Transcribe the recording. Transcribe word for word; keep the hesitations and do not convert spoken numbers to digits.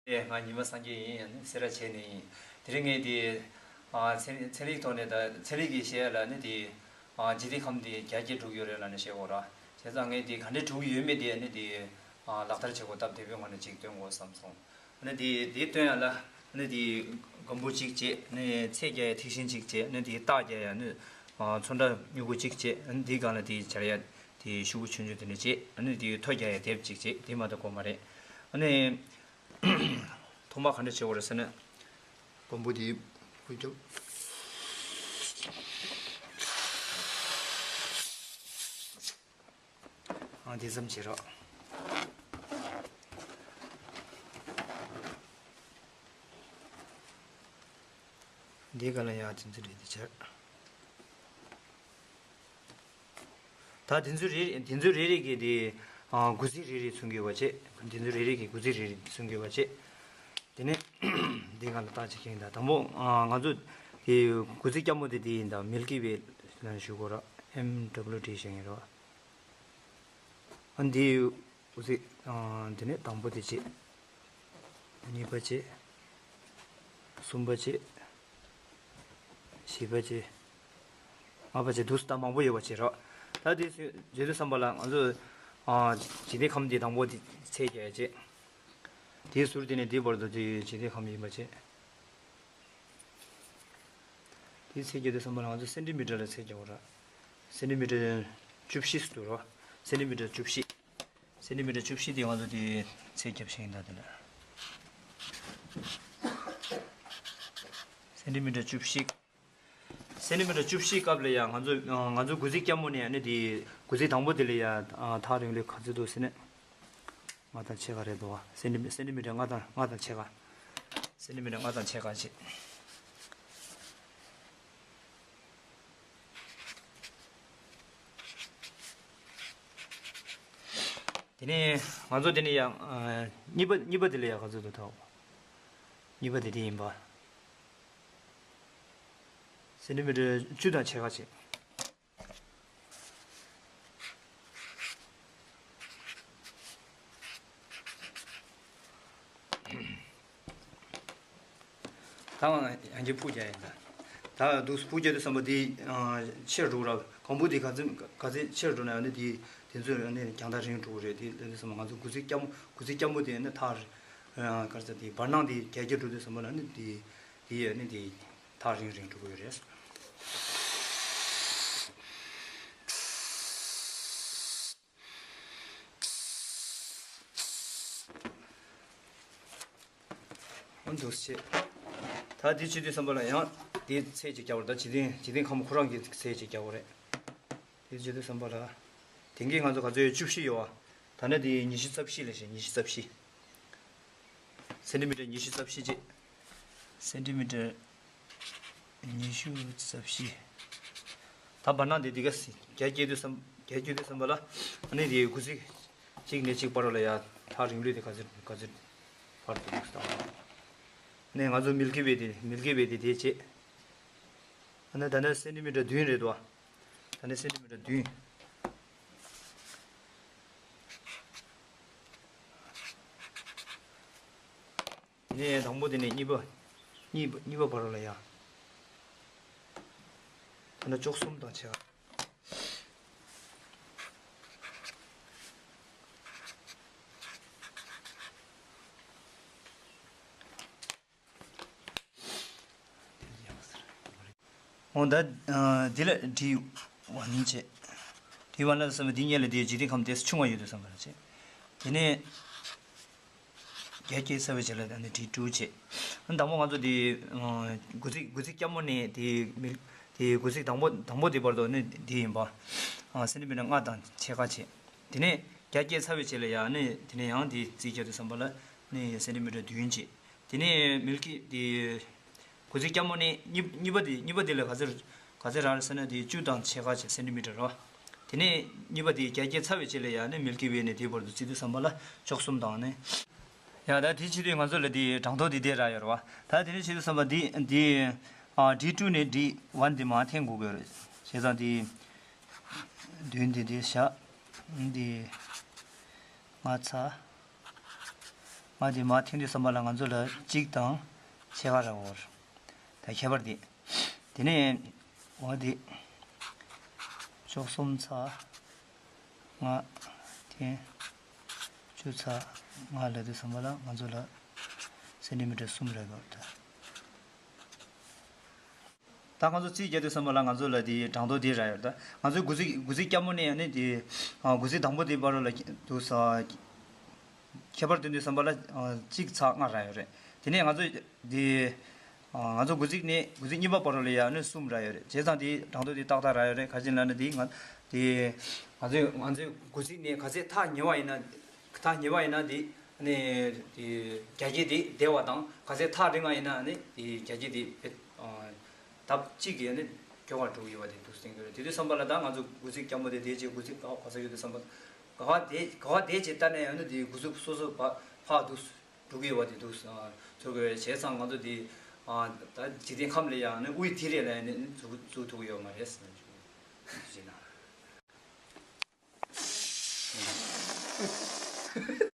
ང་ཉི་མ་སངས་རྒྱས་ཡིན། སེ་ར་བྱེས་ནས་ཡིན། དེ་རིང་ངས་དེ་ཨ་ཚན་ཚན་རིག་ཐོག་ནས་ད་ཚན་རིག་གི་བཤད་ཡ་ལ་ནི་དེ་ཨ་འཇིག་རྟེན་ཁམས་དེ་རྒྱ་སྐྱེད་འགྲོ་གི་ཡོད་རེད་ལབ་ནས་བཤད་དགོས་ར། བྱས་ཙང་ངས་དེ་ག་འདྲས་འགྲོ་གི་ཡོད་མེད་དེ་ནི་དེ་ཨ་ལག་བསྟར་བྱེད་སྒོ་སྟབས་བདེ་པོའི་ངང་ནས་ཅིག་སྟོན་དགོས་བསམ་སོང་། ནི་དེ་དེ་སྟོན་ཡ་ལ་ནི་དེ་སྒམ་པོ་གཅིག་བྱས། ནི་ཚད་རྒྱག་ཡ་ཐིག་ཤིང་གཅིག་བྱས། ནི་དེ་རྟགས་རྒྱག་ཡ་ནི་ཨ་ཚོན་ཁྲ་སྨྱུ་གུ་གཅིག་བྱས། ནི་དེའི་སྒང་ལ་དེ་སྦྱར་ཡ་དེ་ཤོག་གུ་ཆུང་ཆུང་དེ་འདྲ་བྱས། ནི་དེ་ཐོ་རྒྱག་ཡ་དེབ་གཅིག་བྱས། དེ་མ་གཏོགས་དགོས་མ་རེད། ནི། ཐོག་མར་ག་འདྲ་བྱེད་དགོས་རེད་ཟེར་ན། སྒམ་པོ་དེ་ཕུ་རྒྱབ། ཨ་དེ་ཙམ་བྱེད་རོགས། འདི་ག་ལ་ཡང་དེ་ཚོ་རེད་དེ་བྱས། ད་དེ་ཚོ་རེ་དེ་ཚོ་རེ་རེ་གི་དེ་ཨ་དགུ་ཚིགས་རེ་རེ་མཚོན་དགོས་པ་བྱས། དེ་ཚོ་རེ་རེ་གི་དགུ་ཚིགས་རེ་རེ་མཚོན་དགོས་པ་བྱས། དེ་ནས་འདི་ག་ལ་བརྟག་དཔྱད་བྱེད་ཡིན་ད། དང་པོ་ཨ་ང་ཚོ་དེ་དགུ་ཚིགས་སྐྱ་མོ་དེ་དེ་ཡིན་ད། མིལ་ཀི་ཝེ་ལ་ཞུ་དགོས་ར། ཨེམ་ཌབ་ལུ་ཌི་བྱེད་ཡིན་ར། ཨ་འདི་དགུ་ཚིགས་ཨ་དེ་ནས་དང་པོ་དེ་བྱས། གཉིས་པ་བྱས། གསུམ་པ་བྱས། བཞི་པ་བྱས། ལྔ་པ་བྱས། འདུག་སེ་ད་མང་པོ་ཡོད་པ་བྱས་རོགས། ད་དེ་བྱེད་དུས་ཙམ་པ་ལ་ང་ཚོ་ཨ་འཇིག་རྟེན་ཁམས་འདི་དང་པོ་དེ་ཚད་རྒྱག་ཡ་བྱས། དེའི་ཟུར་དེ་ནས་དེའི་བར་དུ་དེ་འཇིག་རྟེན་ཁམས་ཡིན་པ་བྱས། དེའི་ཚད་རྒྱག་དུས་ཙམ་པ་ལ་ང་ཚོ་སེན་ཊི་མི་ཊར་ལ་ཚད་རྒྱག་དགོས་ར། སེན་ཊི་མི་ཊར་བཅུ་བཞི་ཟེར་རོ། སེན་ཊི་མི་ཊར་བཅུ་བཞི། སེན་ཊི་མི་ཊར་བཅུ་བཞི་དེ་ང་ཚོ་དེ་ཚད་རྒྱབ་ཤིང་ད་དེ་ལ། སེན་ཊི་མི་ཊར་བཅུ་བཞི། སེན་ཊི་མི་ཊར་བཅུ་བཞི་སྐབས་ལ་ཡང་ང་ཚོ་ང་ཚོ་དགུ་ཚིགས་སྐྱ་མོ་ནས་ནི་དེ་དགུ་ཚིགས་དང་པོ་དེ་ལ་ཡང་ཐག་རིང་ལོས་ག་ཚོད་འདུག་ཟེར་ན། ལྔ་དང་ཕྱེད་ཀ་རེད་འདུག་བ། སེན་ཊི་སེན་ཊི་མི་ཊར་ལྔ་དང་ལྔ་དང་ཕྱེད་ཀ། སེན་ཊི་མི་ཊར་ལྔ་དང་ཕྱེད་ཀ་བྱས། དེ་ནས་ང་ཚོ་དེ་ནས་ཡང་གཉིས་པ་གཉིས་པ་དེ་ལ་ཡང་ག་ཚོད་འདུག་ཐོག་གཉིས་པ་དེ་དེ་ཡིན་པ། སེན་ཊི་མི་ཊར་བཅུ་དང་ཕྱེད་ཀ་བྱས། ད་ང་ཡང་གཅིག་ཕུག་རྒྱག་ཡིན་ད། ད་འདུག་ཕུག་རྒྱག་དུས་ཙམ་པ་དེ་ཨ་ཆེར་འགྲོ་ར། གང་པོ་དེ་ག་ཚོད་ག་ཚོད་ཆེར་འགྲོ་ན་ཡང་ནི་དེ་དེ་ཚོས་ནི་རྒྱང་ཐག་རིང་འགྲོ་གི་རེད། དེ་དེ་དུས་ཙམ་པ་ང་ཚོ་དགུ་ཚིགས་སྐྱ་མོ་དགུ་ཚིགས་སྐྱ་མོ་དེ་ནི་ཐག་རིང་། ཨ་ག་རེ་ཟེར། དེ་བར་སྣང་དེ་རྒྱ་སྐྱེད་འགྲོ་དུས་ཙམ་པ་ལ་ནི་དེ་དེ་ཡང་ནི་དེ་ཐག་རིང་རིང་འགྲོ་གི་ཡོད་རེད། འོ་འདུག་སེ་བྱས། ད་འདི་བྱེད་དུས་ཙམ་པ་ལ་ཡང་དེའི་ཚད་ཅིག་རྒྱག་དགོས་རེད། ད་འཇིག་རྟེན་འཇིག་རྟེན་ཁམས་ཁོ་རང་གི་ཚད་ཅིག་རྒྱག་དགོས་རེད། དེ་བྱེད་དུས་ཙམ་པ་ལ་དེང་གི་ང་ཚོ་ག་ཚོད་ཡོད། བཅུ་བཞི་ཡོད་བ། ད་ནི་དེ་ཉི་ཤུ་རྩ་བཞི་ལ་བྱས། ཉི་ཤུ་རྩ་བཞི། སེན་ཊི་མི་ཊར་ཉི་ཤུ་རྩ་བཞི་བྱས། སེན་ཊི་མི་ཊར་ཉི་ཤུ་རྩ་བཞི། ད་བར་སྣང་དེ་འདི་ག་རྒྱ་སྐྱེད་དུས་ཙམ་རྒྱ་སྐྱེད་དུས་ཙམ་པ་ལ་ཨ་ནི་དེ་དགུ་ཚིགས་གཅིག་ནས་གཅིག་བར་ལ་ཡ་ཐག་རིང་ལོས་དེ་ག་ཚོད་ག་ཚོད་བར་དུ་འདུག་སྟངས། ཨ་ནི་ང་ཚོ་མིལ་ཀི་ཝེ་དེ་མིལ་ཀི་ཝེ་དེ་དེ་བྱས། ཨ་ནི་ད་ནི་སེན་ཊི་མི་ཊར་བདུན་རེད་དོ། ད་ནི་སེན་ཊི་མི་ཊར་བདུན། དེ་ནས་དང་པོ་དེ་ནས་གཉིས་པ། གཉིས་པ་གཉིས་པ་བར་ལ་ཡ། ད་ནི་བཅུ་གསུམ་དང་ཕྱེད་ཀ། འོ་ད་འདི་ལ་ཌི་ཝན་བྱས། ཌི་ཝན་ལ་ཟེར་བ་འདི་སྔོན་ལ་དེའི་འཇིག་རྟེན་ཁམས་དེ་ཆུང་བ་ཡོད་དུས་ཙམ་པ་ལ་བྱས། དེ་ནས་རྒྱ་སྐྱེད་ཚར་བའི་རྗེས་ལ་ཨ་ནི་ཌི་ཊུ་བྱས། ཨ་ནི་དང་པོ་ང་ཚོ་དེ་དགུ་ཚིགས་དགུ་ཚིགས་སྐྱ་མོ་ནས་དེ་མི་དེ་དགུ་ཚིགས་དང་པོ་དང་པོ་དེ་བར་དུ་ནི་དེ་ཡིན་པ། སེན་ཊི་མི་ཊར་ལྔ་དང་ཕྱེད་ཀ་བྱས། དེ་ནས་རྒྱ་སྐྱེད་ཚར་བའི་རྗེས་ལ་ཡང་ནི་དེ་ནས་ཡང་དེ་རྩིས་རྒྱག་དུས་ཙམ་པ་ལ་ནི་སེན་ཊི་མི་ཊར་བདུན་བྱས། དེ་ནས་མིལ་ཀི་དེ་དགུ་ཚིགས་སྐྱ་མོ་ནས་གཉིས་གཉིས་པ་དེ་གཉིས་པ་དེ་ལ་ག་ཚོད་ག་ཚོད་རག་ཟེར་ན་དེ་བཅུ་དང་ཕྱེད་ཀ་བྱས། སེན་ཊི་མི་ཊར་རེད་བ། དེ་ནས་གཉིས་པ་དེ་རྒྱ་སྐྱེད་ཚར་བའི་རྗེས་ལ་ཡང་ནི་མིལ་ཀི་ཝེ་ནས་དེའི་བར་དུ་བརྩིས་དུས་ཙམ་པ་ལ་བཅུ་གསུམ་དང་ནི། ཡང་ད་དེ་བྱེད་དུས་ང་ཚོ་ལ་དེ་གྲངས་ཐོ་དེ་དེ་རག་ཡོད་རེད་བ། ད་དེ་ནས་བྱེད་དུས་ཙམ་པ་དེ་དེ་ཨ་ཌི་ཊུ་ནས་ཌི་ཝན་དེ་མར་འཐེན་དགོས་ཀྱི་ཡོད་རེད། བྱས་ཙང་དེ་བདུན་དེ་དེ་བཞག་དེ་ལྔ་ཚར། མ་དེ་མ་འཐེན་དུས་ཙམ་པ་ལ་ང་ཚོ་ལ་གཅིག་དང་ཕྱེད་ཀ་རག་གི་ཡོད་རེད། ད་ཁྱད་པར་དེ། དེ་ནས་འོ་དེ་བཅུ་གསུམ་ཚེག་ལྔ་འཐེན་བཅུ་ཚེག་ལྔ་ལབ་དུས་ཙམ་པ་ལ་ང་ཚོ་ལ་སེན་ཊི་མི་ཊར་གསུམ་རག་གི་ཡོད་རེད། ད་ང་ཚོ་རྩིས་རྒྱག་དུས་ཙམ་པ་ལ་ང་ཚོ་ལ་དེ་གྲངས་ཐོ་དེ་རག་ཡོད་རེད། ད་ང་ཚོའི་དགུ་ཚིགས་དགུ་ཚིགས་སྐྱ་མོ་ནས་ཨ་ནི་དེ་དགུ་ཚིགས་དང་པོ་དེ་བར་ལ་འདུག་ས། ཁྱད་པར་སྟོན་དུས་ཙམ་པ་ལ་གཅིག་ཚེག་ལྔ་རག་ཡོད་རེད། དེ་ནས་ང་ཚོ་དེ་ང་ཚོ་དགུ་ཚིགས་ནས་དགུ་ཚིགས་གཉིས་པ་བར་ལ་ཡང་ཨ་ནི་གསུམ་རག་ཡོད་རེད། བྱས་ཙང་དེ་གྲངས་ཐོ་དེ་ཏག་ཏག་རག་ཡོད་རེད། ག་ཅི་ལབ་ན་དེ་ང་དེ་ང་ཚོའི་ང་ཚོའི་དགུ་ཚིགས་ནས་ག་ཚད་ཐག་ཉེ་བ་ཡིན་ན་ཐག་ཉེ་བ་ཡིན་ན་དེ་ཨ་ནི་དེ་རྒྱ་སྐྱེད་དེ་བདེ་བ་དང་། ག་ཚད་ཐག་རིང་བ་ཡིན་ན་ཨ་ནི་དེ་རྒྱ་སྐྱེད་དེ་ལྡབ་གཅིག་གིས་ནི་མགྱོགས་པར་འགྲོ་གི་ཡོད་པ་དེ་འདུག་སེ་གསུང་གི་རེད། དེ་དུས་ཙམ་པ་ལ་ད་ང་ཚོ་དགུ་ཚིགས་སྐྱ་མོ་དེ་དེ་རྗེས་དགུ་ཚིགས་ཕར་ག་ས་ཡོད་དུས་ཙམ་པ་ག་བ་དེ་ག་བ་དེ་རྗེས་ལྟ་ནས་ཡང་ནི་དེ་དགུ་ཚིགས་སོ་སོ་ཕ་ཕར་འདུག་འགྲོ་གི་ཡོད་པ་དེ་འདུག་ཚོར་གི་རེད། བྱས་ཙང་ང་ཚོ་དེ་ད་འཇིག་རྟེན་ཁམས་ལ་ཡང་ནི་དབུས་དེ་རེད་ལ་ཡང་ནི་འཛུགས་འཛུགས་ཐུབ་ཀྱི་ཡོད་མ་རེད་ཟེར་ན་ཞུ་ཞེ་ན།